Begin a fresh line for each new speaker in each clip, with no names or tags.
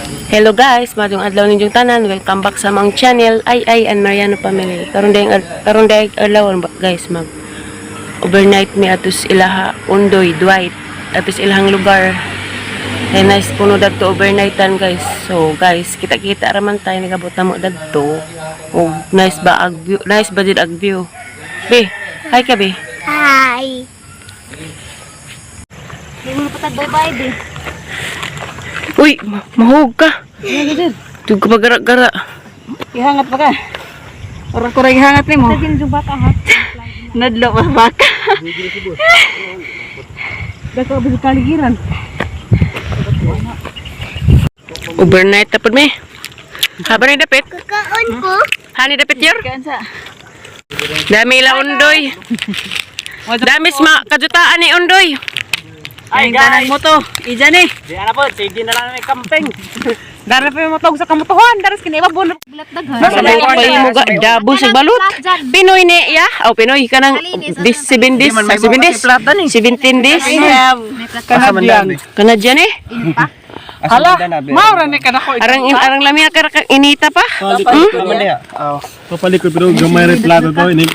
Hello guys, maayong adlaw ninyong tanan. Welcome back sa among channel, Ay Ay and Mariano Family. Karon day adlaw guys, mag overnight mi atos ilaha Undoy Dwight, atos ilahang lugar. Hey, nice kuno dadto overnightan, guys. So guys, kita-kita raman tayo nagabot na mo dadto. Oh, nice ba ag view? Nice ba jud ag view? Be, hi ka, be.
Hi.
Hindi mo napatag bye-bye, be.
Uy, mahog ka. Tug ka gara-gara.
Ihangat pa ka. Orang kurang ihangat ni mo. Tagin yung baka ha. Nadlo pa baka. Dako ba kaligiran?
Overnight tapod mi. Haba ni dapit?
Kakaon ko.
Hani dapit yor?
Kansa.
Dami ila Undoy. Dami sa kajutaan ni Undoy.
Ay, guys. Mo to. Ija ni.
Di ana po, sige na lang may camping.
Dara pa mo tawag sa kamutuhan. Daras kini iba bulo. Bulat daghan.
Balot pa mo ga dabo sa balot. Pinoy ni ya. Aw, Pinoy kanang this 7 days, 7 days. 17 days.
Canadian.
Canadian eh.
Hala, maura ni kada ko.
Arang arang lami ka inita pa.
Papalikod pero gamay rin plato to. Ini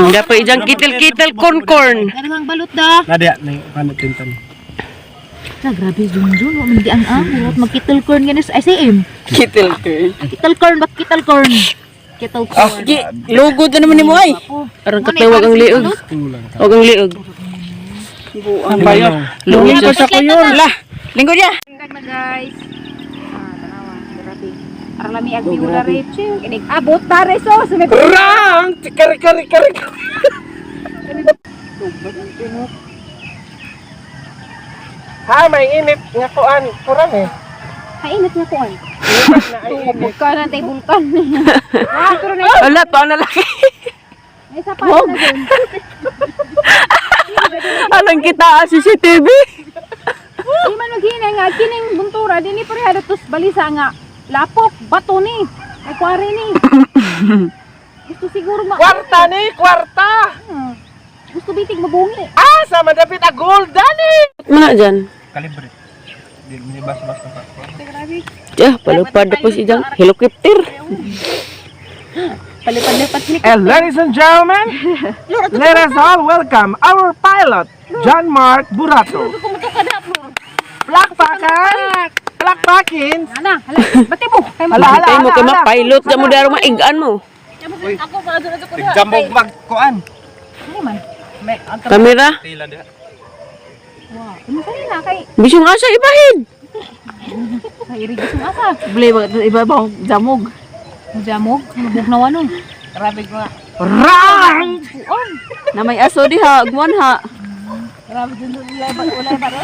Dapat ijang kitil-kitil corn corn.
Daghang balot da.
Nadia, ni panit tintan.
Na grabe junjun, wa man di ang amo. Magkitel corn ganis SAM.
Kitil ko.
Kitel corn ba kitel corn? Kitel corn.
Lugod na naman ni mo ay.
Arang katawag ang liog. Og ang liog.
Ang bayo.
Lugod
ko sa kuyon. Lah, linggo niya.
Na guys. Ah, tanawa, grabe. Arang lami ag view na rin. Inig abot tare so sa may
Rang, kari kari kari.
Ha, may init nga kuan, kurang eh.
Hainit nga kuan. Bulkan na tay bulkan. Ah, pero na
Wala pa na laki.
may isa pa na dun.
Alang kita ah, CCTV.
Di man maghina nga kining buntura dinhi pareha datos balisa nga lapok bato ni. Ay kuwari ni. Gusto siguro ma
Kwarta ni, kwarta.
Gusto bitig mabungi.
Ah, sa madapit a gold dani.
Mana dyan?
Kalibre. Di ni bas-bas na pa.
Ya, palupad na po si ijang helicopter.
Palipad-lipad ni.
And ladies and gentlemen, let us all welcome our pilot, John Mark Burato. Plakpakan! Plakpakin!
Ana, hala, bati mo. Kay mo.
Hala, hala,
Hintay mo
hala,
kay
hala.
ma-pilot na mo daro maigaan mo.
Ako pa adto ko.
Jambog mag kuan.
Ano man?
Kamera.
Tila dia.
Wow, ano sa na kay
Bisong asa ibahid.
kay iri gusto asa.
Bli ba iba ba jamog?
Jamog, mabugnaw ano.
Grabe ko.
Rang!
Na may aso diha, agwan ha.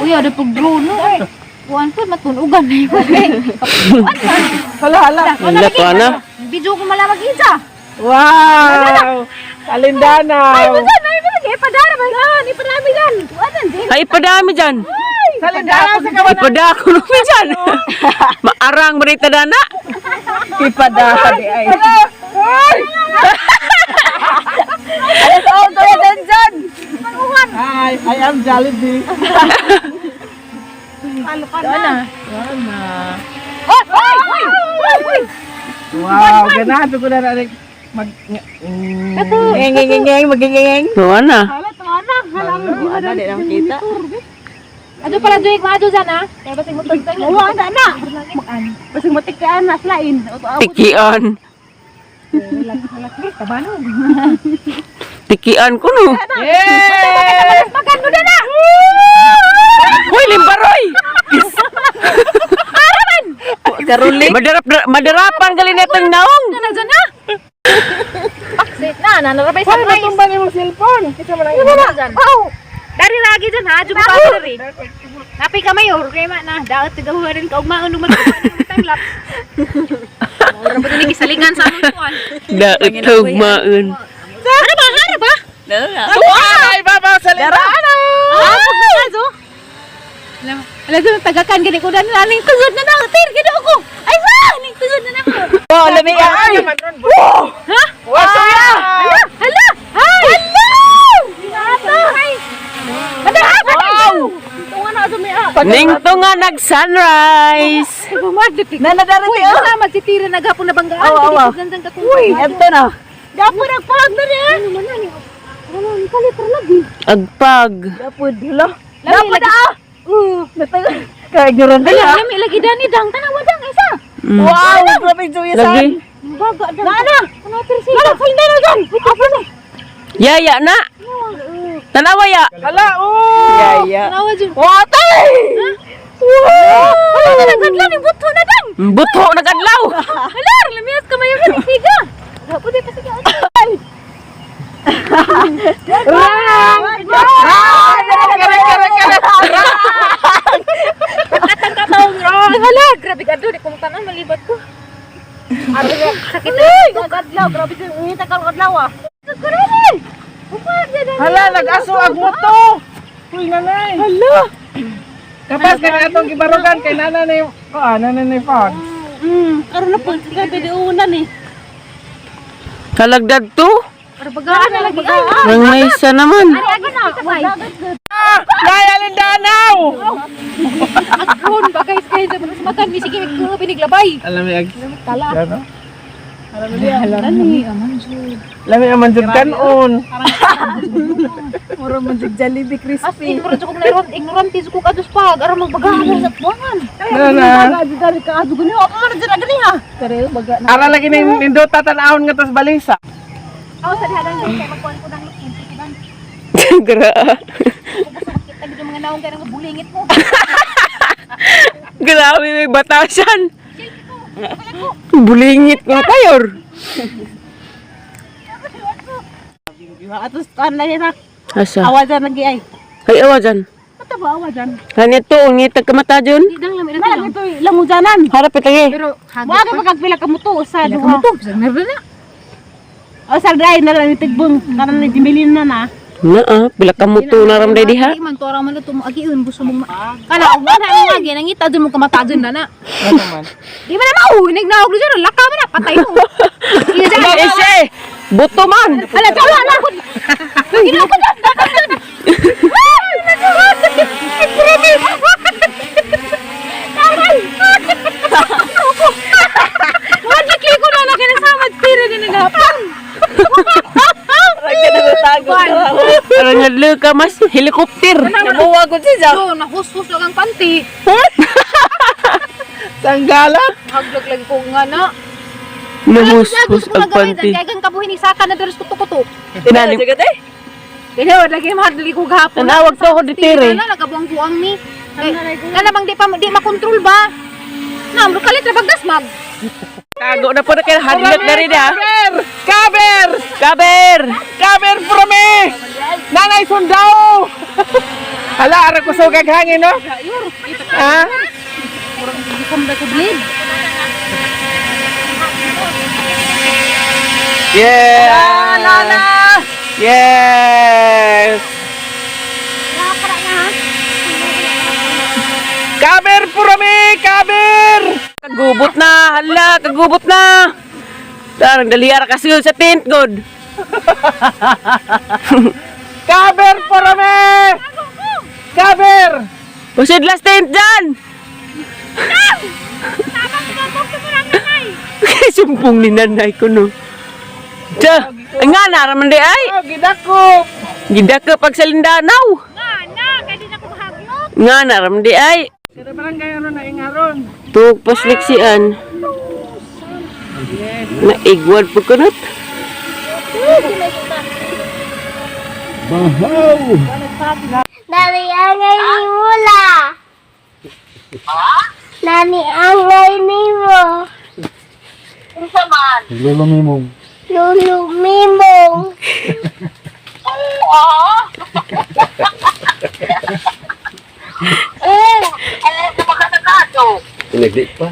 Uy, ada pag drone no. Ay. Kuan po matunugan na yun.
Hala, hala.
Wala pa na.
Video ko malamag isa.
Wow! Kalindanaw!
Ay, ay, padara ba? Ah, ni padami gan. Kuan din.
Ay, ipadami dyan.
Sa Lindanaw sa kawan.
Ipada ko naman dyan. Maarang marita dana.
Ipada di ay. Alas all to yan dyan.
Hi, I am Jollibee.
Paano na? Oy, oy, oy, oy, oy.
Wow, ganahan ko na na mag
Ngeng ngeng ngeng magingeng.
Tuwa na.
Hala, tuwa na. Hala,
Wala di na makita.
Ado pala joy, maado dyan ha. Kaya basig mo tagtag. Wa na na. Basig mo tikaan na slain.
Tikian.
Tabano.
Tikian ko no.
Yeah!
Magan mo na na.
Hoy, limbaroy!
Karuling.
Madarap, madarapan gali na itong naong.
Na dyan na. Paksit na, nanarabay sa
Hoy,
price.
matumba ni mong cellphone. Kita man ang
Na dyan. Oh. Dari lagi dyan ha, jumpa ka dari. Napi ka mayor, kay ma na, daot tigahuha rin ka ugmaon nung magkuhan ng time lapse. Mura ba ito gisalingan sa among kuan?
Daot maun.
Ano ba? Ano ba?
Ay, baba sa Lindanaw!
Ah, pagkakazo. Alam, alam ko tagakan gani ko dan aning tugod na na, tir gani ako. Ay sa, aning tugod na na.
Oh, lami ay.
Ha?
Wow!
Hala, hala. Ay! Hello! Ata. Ay. Hala, wow! Tunga na sa miya.
Ningto nga nag-sunrise.
Nana dari
Uy,
oh.
sama si Tira naghapon na banggaan.
Awa, awa.
Kaya
Uy, adto na.
Gapon nagpag na niya. Ano man na ni? Ano ni kalit ra lagi.
Agpag.
Dapod hala.
Lami lagi.
ah. Ka ignorante
Ay,
ya.
lami lagi dani dang tanawa dang isa.
Wow, grabe joy sa.
Lagi.
Baga dang. Na na. Ano tersi? Wala sa na dang. Apo na.
Yaya na. Tanawa ya.
Hala, oh!
Yaya.
Tanawa jud.
Watay!
Wala na nagadlaw ni buto na dang.
Buto nagadlaw.
Hala, lamias ka mayo ka siga. Gapon di pa siga. Katang katong ron. Hala, grabe ka di ko tanan malibat ko. Sakit na. Gadlaw, grabe sa ngita ka adlaw ah. Grabe. Upag na dani.
Hala, nag-aso ag moto! Uy, nanay!
Hala.
Kapas ka na atong gibarugan kay nanay, oh, nanay phone.
Aron na po, grabe di unan eh.
Kalagdad to.
Pero bagaan na lagi ay.
Nang may isa naman.
Agi na.
Ah! Laya Lindanaw!
Agron ba guys kayo sa mga makan mi sige ko piniglabay.
Alam mo, ag...
Tala.
Ano?
Dani aman jud.
Lami naman jud kanon.
Mura man jud Jollibee
As
crispy.
in mura jud kog nairon ignorante jud kog adus pag aron magbagaan sa buwangan.
Na na.
Dari ka adu gani ako man jud agani ha. Pero baga na.
Ara lagi ni nindota tan-awon nga tas balisa.
Aw sa dihadang kay magkuan ko nang tikidan.
Gra.
Kita gid mga naong kay nga bulingit mo.
Grabe may batasan. Bulingit nga kayor.
Atos kan na na.
Asa?
Awa dyan lagi ay.
Ay awa dyan.
Ito ba awa dyan?
Kanito, ngita ka mata dyan.
Dang lami na
Ito langujanan.
Harap ito eh.
Pero hagit
Wa ka pagkagpila ka muto sa
Pila
duha.
ka mo to, bisag meron na.
O sa dry na lang tigbong kanan ni Jimilin na na.
Na ah, pila ka muto na ramday diha.
Di man tora man to mo agiun gusto mong kana og wala ang agi nangita dun mo kamata dun na na.
Ano man?
Di man na mao nagnaog dun laka man na patay mo. Iya dyan.
Ese, buto man.
Ala, wala na ako. Ginawa ko dyan. Ay, nagawa. I promise. Taray. Magkikli ko na na kinasama at tira na nagapang.
Parang ngadlo ka mas helicopter.
Namuwa ko siya.
So, nahus-hus lang ang panty.
Sanggalat!
Haglog lagi ko nga na.
Nahus-hus ang panty.
Kaya kang kabuhin ni Saka na daros kuto-kuto.
Tinanim.
Kaya lagi mahadli ko gahapon.
Tanawag to ako di tire.
Tira na nagabuang-buang ni. Kana bang di pa di makontrol ba? Na, mro kalit ra bagdas mag.
Tago na po na kayo. Hadlok na rin ah.
Cover! Cover!
Kaber!
Cover from me! Nanay sundao! Hala, ara ko sa hangin, no? Ha?
Gikom na ko bleed.
Yeah! Nana! Yes! Cover for me! Cover!
Kagubot na! Hala, kagubot na! Tarang daliyara kasi sa tent, god.
Cover for me! Cover!
Pusid last tent dyan! Sumpong ni nanay ko no. Tiya, ay nga naraman di ay.
Oh, gidakop!
Gida ka pag sa Lindanaw.
Nga na, kay di na ko mahaglok.
Nga naraman di ay.
Sa barangay ano na ingaron?
Tug pasliksian. Naigwad po kunot.
Nani angay ni Mula. Nani angay ni mo.
Lolo Mimong.
Lulu Mimong.
Pinagdi pa.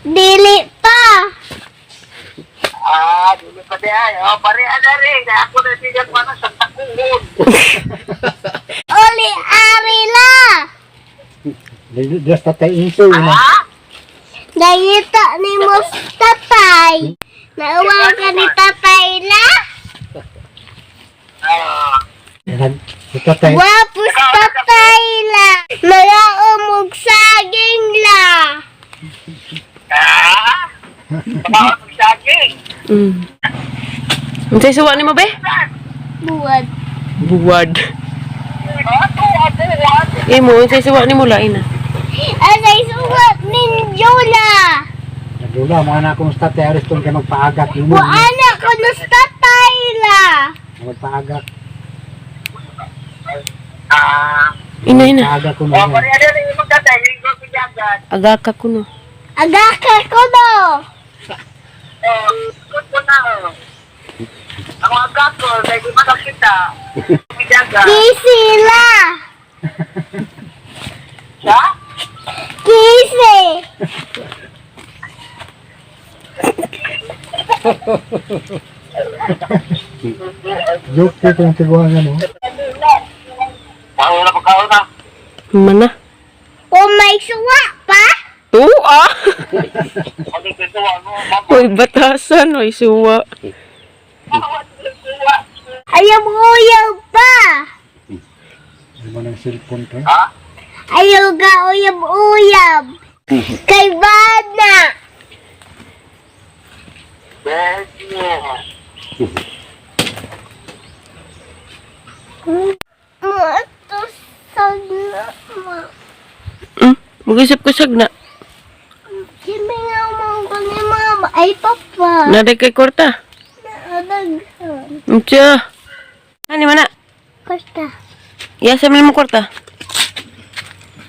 Dili pa.
Ah, dili pa di ay. Oh, pare ana rin. Ako na siya pa na sa takuon.
Oli ari la.
Diyos tatay inso. Ah?
Nangita ni mo sa tatay. Nauwaw ka ni tatay la.
Si tatay.
Wapos tatay la. Mga umog saging la.
Ah? Baka magsaging.
Unsay suwa nimo be?
Buwad.
Buwad.
Ah, tuwa, buwan.
Imo unsay suwa nimo lain na.
Asay suwat ninyo la.
Nagdula, mga anak kong tatay Ariston kay magpaagak. Yung mo,
Buana ko na tatay la.
magpaagak.
Ah,
Ina ina.
Paagak ko
oh,
na.
pare adari imong tatay, linggo si Jagat.
Agaka kuno.
Agaka ko no.
Oh, ko na oh. Ang agak ko, kay di man kita. Si Jagat.
Kisi la.
Ha?
Kisi.
Joke ko kung tiguan ano.
Wala na pagkaon na.
Mana?
O may suwa pa?
Tuwa.
Ano ito ano?
Uy, batasan, oy suwa.
Ayaw uyab pa.
Di mo ng cellphone to.
Ha?
Ayaw ka uyab uyab. Kay bana.
Besi.
Matusag na ma.
Mag-isip ko sagna.
Kimingaw mo ko ni mama. Ay papa.
Naday kay kwarta.
Naadaghan.
Unsa? Ani mana?
Basta.
Yasa man mo kwarta.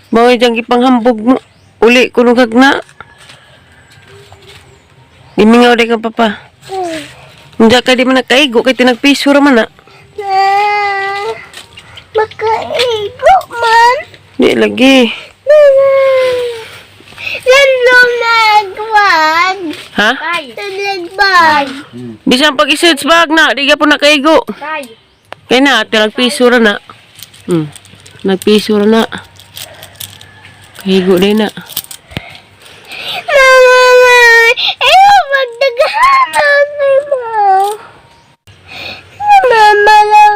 Bawi diyang ipanghambog mo. Uli kuno kagna. Gimingaw day kang papa. Unsa ka di man nakaigo kay tinagpiso ra man na.
Na, makaigo man.
Di lagi.
Lalo nagwag.
Ha?
Talagbag.
Bisan pag isid sa bag na, di ka po nakaigo. Kay na, tinagpiso ra na. Nagpiso ra na. Kaigo din na.
Mama, ayaw magdaghanan ni mo. Mama lang.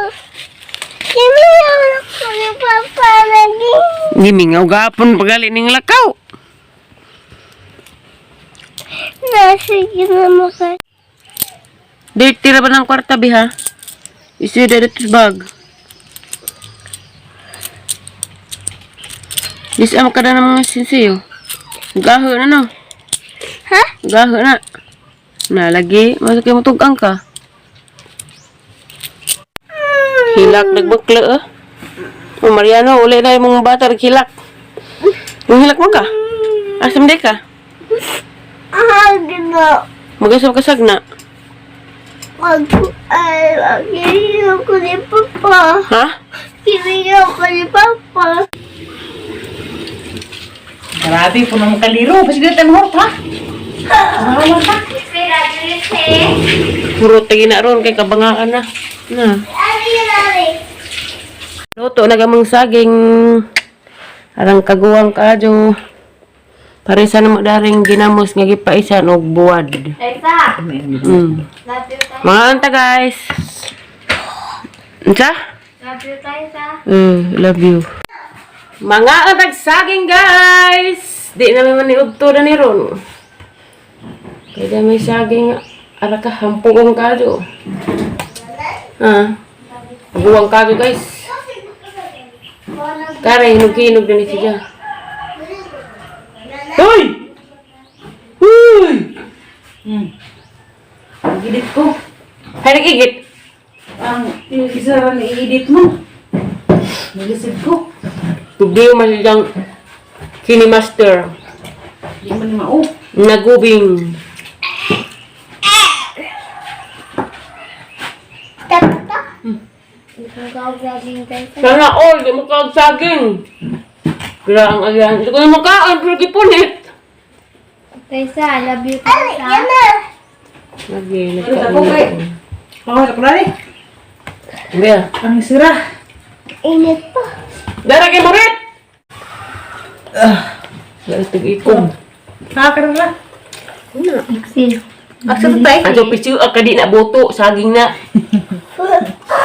Kimiyaw ko ni Papa lagi.
Gimingaw gapon pagali ning lakaw.
Nasige na maka.
Di, tira ba ng kwarta, biha? Isida dito sa bag. Dis am kada ng mga sinsiyo. Gaho na no.
Ha?
Gaho na. Na lagi, masakit mo tugang ka. Hilak nagbakla eh. O Mariano, uli na yung mga bata naghilak. Yung hilak mo ka? Asam di ka?
Ah, gina.
Mag-isap ka sagna.
Mag, ay, kimiyaw ko ni Papa.
Ha?
Kimiyaw ko ni Papa.
Grabe, puno mo kaliro. Pasigil tayo mahurot, ha? Mahawa ka.
Puro tagi na ron kay kabangaan na. Na.
Ari, ari.
Luto na gamang saging. Arang kaguwang kadyo. Parisa na mo daring ginamos nga gipaisan og buwad. Mga anta guys. Unsa?
Love you, Taisa.
Love you. Mga antag saging guys. Di na may maniudto na ni ron. Kaya may saging ara ka hampugong kadyo. Ah. Kaguwang kadyo guys. Kara hinog-hinog na ni siya. Hoy! Hoy!
Ang-edit ko.
Hay nag-igit.
Ang isa lang i-edit mo. Nalisod ko.
Tugdi man siyang kini master.
Di man ni mao.
Nagubing.
Tata.
Sana all, di mo kaag saging. Gra ang agyan. Hindi ko na makaan, pero gipunit.
Taisa, love you, Taisa. Ay, yan na.
Lagi,
Ano sa kay?
nagkaan.
Ako na ni.
Bea.
Ang sira.
Init pa.
Dara kay Morit! Ah, tig-ikog.
Nakakaroon na.
Asa tay? Ato pisu ka di na boto, saging na.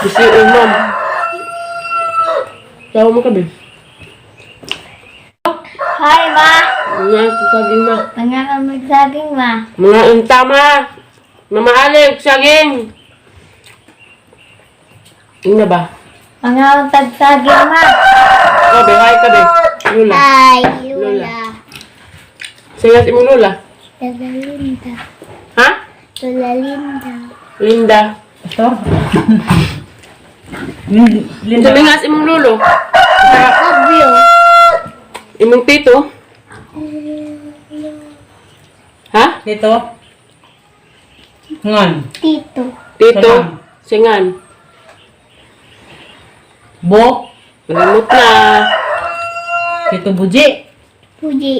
Pisu imom. Tawa mo kami.
Hi, ma.
Mga saging ma.
Mga ka magsaging, ma.
Mga unta ma. Mama Alex, saging. Ina ba?
Mga tagsaging, ma.
Kabe, hi kabe. Lula.
Hi,
Lola.
Lola.
Singas imong Lola.
Lola Linda.
Ha?
Lola Linda.
Linda.
Ito. Linda.
Sabi imong lolo.
Obvio.
Imong tito. Ha?
Dito. Ngan.
Tito.
Tito. Singan.
Bo.
Nalimot na.
Tito Buji.
Puji.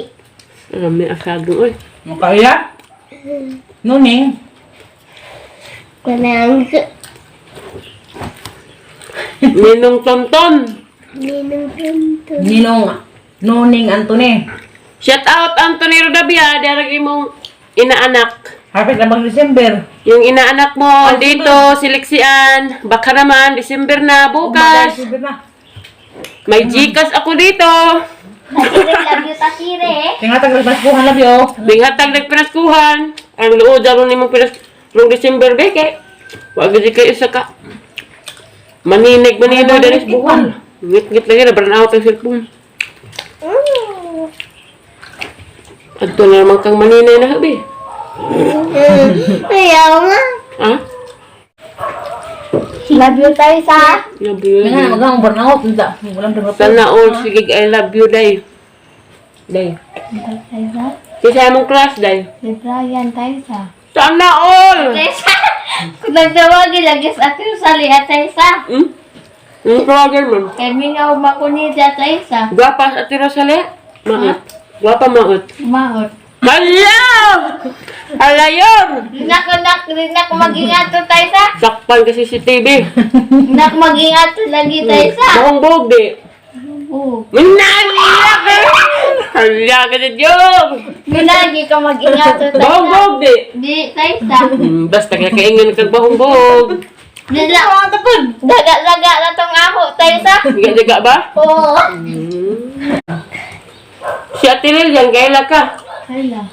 Alam may asado oy.
Makaya. Nuning.
Kanang
Ninong Tonton.
Ninong Tonton.
Ninong. Nuning Anthony.
Shout out Anthony Rodavia, darag imong inaanak.
Hapit na bang December?
Yung inaanak mo dito, siliksian. Baka naman, December na, bukas.
December na.
May Gcash ako dito.
Tatire, love you, tatire.
Tingatag ng Paskuhan labyo.
Binghatag nagpinaskuhan. Ang luod aron nimong pinas rong December beke. Wa gid kay isa ka. Maninig maninoy dali sa buwan. Ngit-ngit lagi na burn out ang cellphone. Adto na naman kang maninay na habi.
Ayaw nga.
Ha?
Love you tayo sa.
Love you.
Nga magang burnout unta. Walang burnout.
Sana all sige I love you day. Day.
Tayo sa.
Kisa mong class day.
Si Brian tayo sa.
Sana all.
Tayo sa. Kung nagtawagin lagi sa atin sa liya tayo sa.
Hmm? Ang tawagan man.
Kaya mingaw makunida tayo sa.
Gwapa sa Ate Rosalie? Maot. Gwapa maot.
Maot.
Hala! Alayon!
Nak, nak, mag-ingat to tayo sa.
Sakpan kasi si TV.
Nak, mag-ingat to lagi tayo sa.
Bakong buhog di.
Oo.
Mananiyak eh! Hala ka na Diyos!
Ginagi ka mag-ingat to tayo
Bahong
sa.
buhog di!
Di tayo sa.
Basta kakaingin kag bahong buhog.
Dila. Daga-daga na tong ako tayo sa.
Diga-diga ba?
Oo.
Si Ate Lilian, kaila ka.
Hala.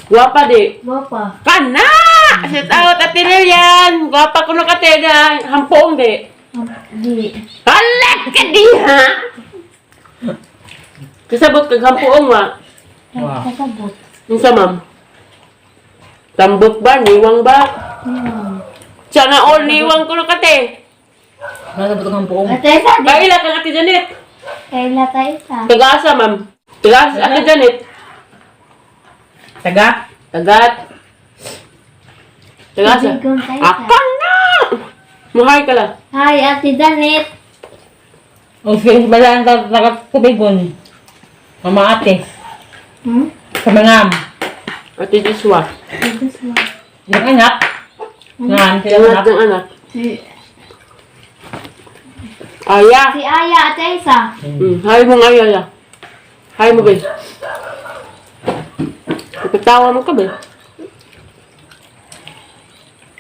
Gwapa di.
Wapa.
Kana! Shout out Ate Lilian! Gwapa kuno ka te na hampoong di.
Di.
Hala ka di ha! Kasabot kag hampoong wa.
Wow.
Kasabot.
Unsa ma'am? Tambot ba? Niwang ba?
Hmm.
Sana all niwang kuno ka te.
Nasa butong ang puong.
Tayo sa. Di.
Kaila kang Ate Janet.
Kaila tayo sa.
Tagaasa ma'am. Tagaasa Ate Janet.
Taga.
Tagat. Tagaasa.
Bigon tayo sa.
Akan na! Mahay ka lang.
Hi, Ate Janet.
O sige, balaan ta taga tubigon. Mama ate.
Hmm?
Sa mga
Ate Joshua.
yung anak. Ngan, sila
Anak
anak.
ng anak.
Si,
Aya.
si Aya at Isa.
Hi mo nga Aya. Hi mo ba? Nakatawa mo ka ba?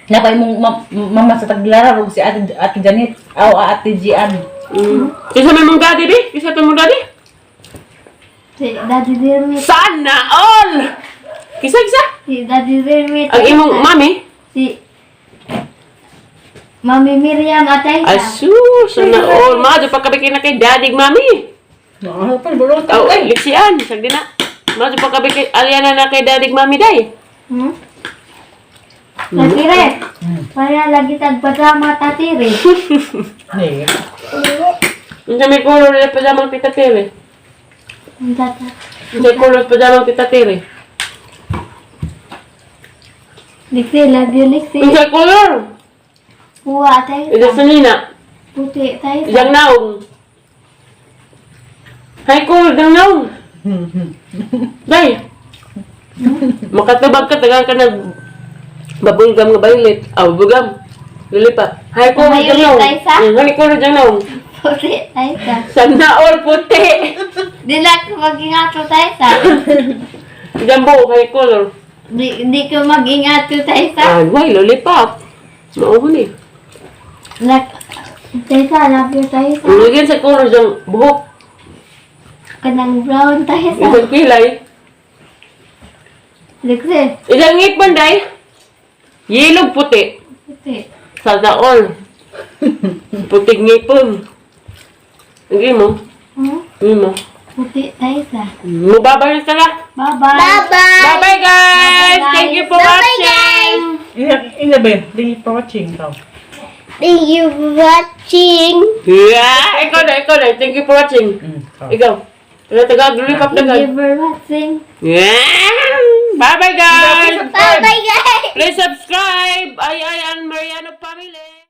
Napay mong mama sa taglara ug si ate ate Janet aw ate Gian.
Kisa may mong daddy bi? Kisa pa mong daddy?
Si Daddy Dermit.
Sana all! Kisa kisa?
Si Daddy Dermit.
Ang imong mami?
Si Mami Miriam at Isa.
Asu, sana all. Ma, do pa kabi na kay daddy mami.
No, pa burot
Oh, liksian, sagdi na. Ma, do pa kabi kay aliana na kay daddy mami day.
Hmm? Tatire. Para lagi tagpasama tatire.
Ni.
Unsa may color nila pajamang tita Tere?
Ang tata.
Unsa may color pajamang tita Tere?
Liksi, love you, Liksi.
Unsa color?
Kuha tayo.
Ida sa nina.
Puti tayo.
Iyang naong. Hay color dang naong. Day. Makatubag ka tagal ka nag bubblegum nga violet. Ah, bubblegum. Lilipat. Hay color dang
Violet,
naong.
Liza?
Hay color dang naong.
Puti tayo.
Sana all puti.
Di lang ko mag-ingat tayo sa.
Jambo hay color.
Di, di ko mag-ingat tayo sa.
Ah, why lollipop? Mauhon eh.
Nak, Taysa, love you, Taysa.
Lugin sa color sa buhok.
Kanang brown, Taysa.
Isang kilay.
Lexi.
Ilang ngipon, day? Yellow puti.
Puti.
Sa daol. Putig ngipon. Hindi mo.
Hmm?
Hindi mo.
Puti, Taysa.
Mubabay na sila.
Bye-bye. Bye-bye.
Bye-bye, guys! Thank you for watching!
Ina ba? Thank you for watching daw.
Thank you for watching.
Yeah! Ikaw na, ikaw na. Thank you for watching. Ikaw. Wala taga, lulipap na
Thank you for watching.
Yeah! Bye-bye, guys!
Bye-bye, guys.
Please subscribe! Ay, ay, and Mariano Family!